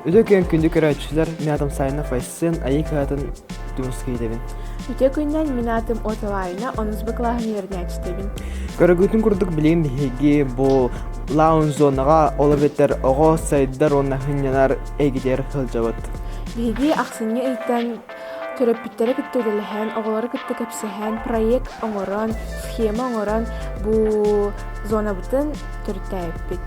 Үтүө күн күндү көрөөччүлэр, мин аатым Сайна Файсын, Айыы кыһатын Тумускайдабын. Үтүө күннэн мин аатым Оталайна, онус Б кылааһын үөрэнээччитэбин. Көрөгүтүн курдук билигин биһиги бу лаунж зонаҕа ол эбэтэр оҕо сайдар уонна сынньанар эйгэтигэр сылдьабыт. Биһиги ахсынньы ыйтан төрөппүттэри кытта үлэлэһэн, оҕолору кытта кэпсэһэн, проект оҥорон, схема оҥорон бу зонабытын төрүттээбиппит.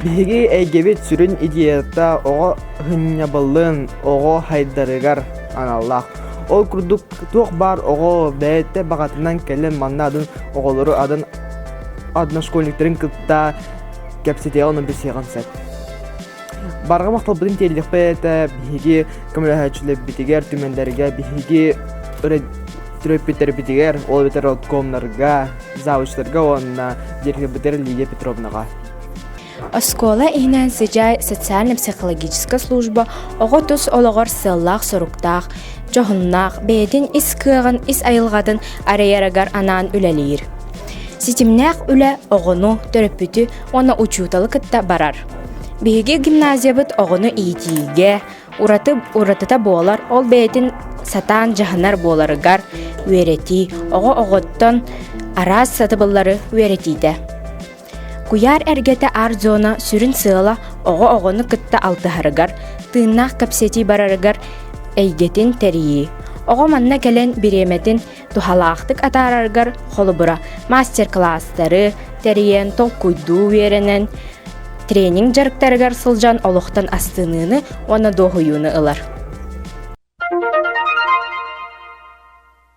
Биһиги эйгэбит сүрүн идеята оҕо сынньабылын, оҕо хайдарыгар аналлаах. Ол курдук туох баар оҕо бэйэтэ баҕатынан кэлэн манна атын оҕолору атын одношкольниктарын кытта кэпсэтиэҕин билсиэҕин сөп. Барҕа махталбытын тиэрдиэхпит этэ биһиги көмөлөһөөччүлэрбитигэр, түмэллэргэ, биһиги төрөппүттэрбитигэр, ол эбэтэр родкомнарга, завучтарга уонна директорбытыгар Лидия Петровнаҕа. Оскуола иһинэн сыдьаай социально-психологическай служба оҕо тус олоҕор сыаллаах-соруктаах, дьоһуннаах, бэйэтин ис кыаҕын, ис айылҕатын арыйарыгар анаан үлэлиир. Ситимнээх үлэ оҕону, төрөппүтү уонна учууталы кытта барар. Биһиги гимназиябыт оҕону иитиигэ ураты уратыта буолар, ол бэйэтин сатаан дьаһанар буоларыгар үөрэтии, оҕо оҕоттон араас сатабыллары үөрэтиитэ. Куйаар эргэтэ арт-зона сүрүн сыала оҕо оҕону кытта алтыһарыгар, тыыннаах кэпсэтии барарыгар эйгэтин тэрийии. Оҕо манна кэлэн бириэмэтин туһалаахтык атаарарыгар холобура мастер-класстары тэрийэн, толкуйдуу үөрэнэн, тренинг дьарыктарыгар сылдьан олохтон астыныыны уонна дуоһуйууну ылар.